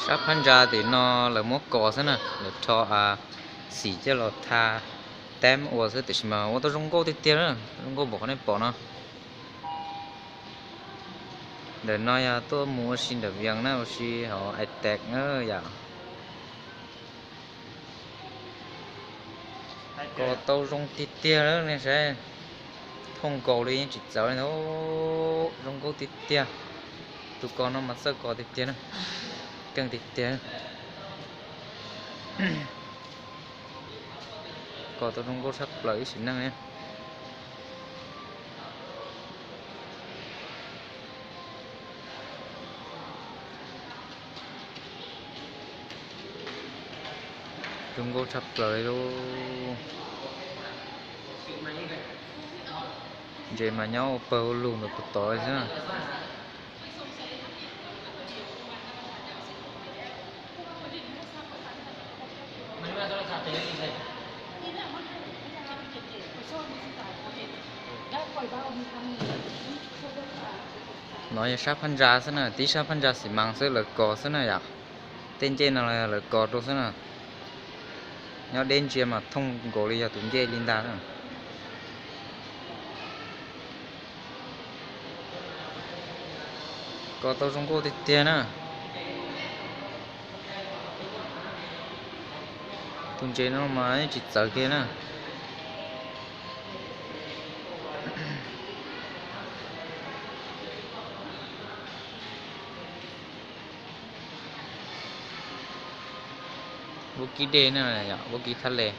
Sab phab ntsa tim no lawv muab kos xwb na, lawv rho xim coj los tha teb ua xwb, tiam sis mas ua tau zoo nkauj tiag tiag na, zoo nkauj npaum qhov nej pom no. Ntawm no yog tuaj mus ua si ntawm Vias na, ua si hauv Atex na yom. Kos tau zoo tiag tiag na, nej saib, thooj nkaus li yeej tsis txawv li ntag, zoo nkauj tiag tiag. Tus kos no mas txawj kos tiag tiag na, keej tiag tiag. Kos tau zoo nkauj tshaj plaws ib sim neej li. Zoo nkauj tshaj plaws li lauj. Ntses mas nyob ua pawg ua lug ntawm puag tod xwb na. No yog sab phab ntsa xwb na, tib sab phab ntsa xim mas xwb, lawv kos xwb na yom. Tej ncej no los yog lawv kos rau xwb na. Nyob deb ntsia mas thooj nkaus li yog tus ncej li ntag na. Kos tau zoo nkauj tiag tiag na. Tus ntses no mas yeej tsis txawv kiag na. Vaub kib dej na, vaub kib thaj les.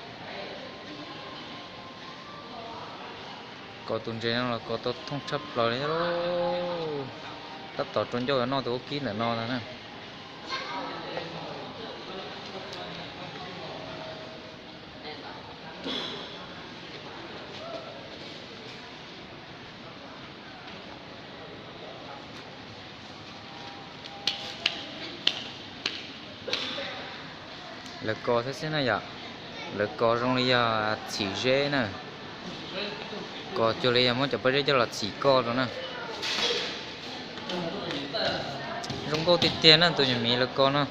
Kos tus ntses no los kos tau thooj tshaj plaws li. Tab tom rau ncauj yuav noj tus vaub kib ntawm no ntag na. Lawv kos xwb xwb na yom. Lawv kos zoo li yog txhim zeb na. Kos cuag li yog muab cov pob zeb coj los txhim koj rau na. Zoo nkauj tiag tiag na, tus nyuam miv lawv kos no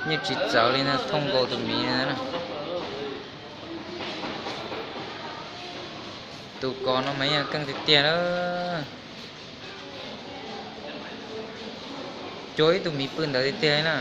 yeej tsis txawv li na, thooj nkaus tus miv na. Tus kos no mas yeej keej tiag tiag na. Cuag ib tug miv pw ntawd tiag tiag li na.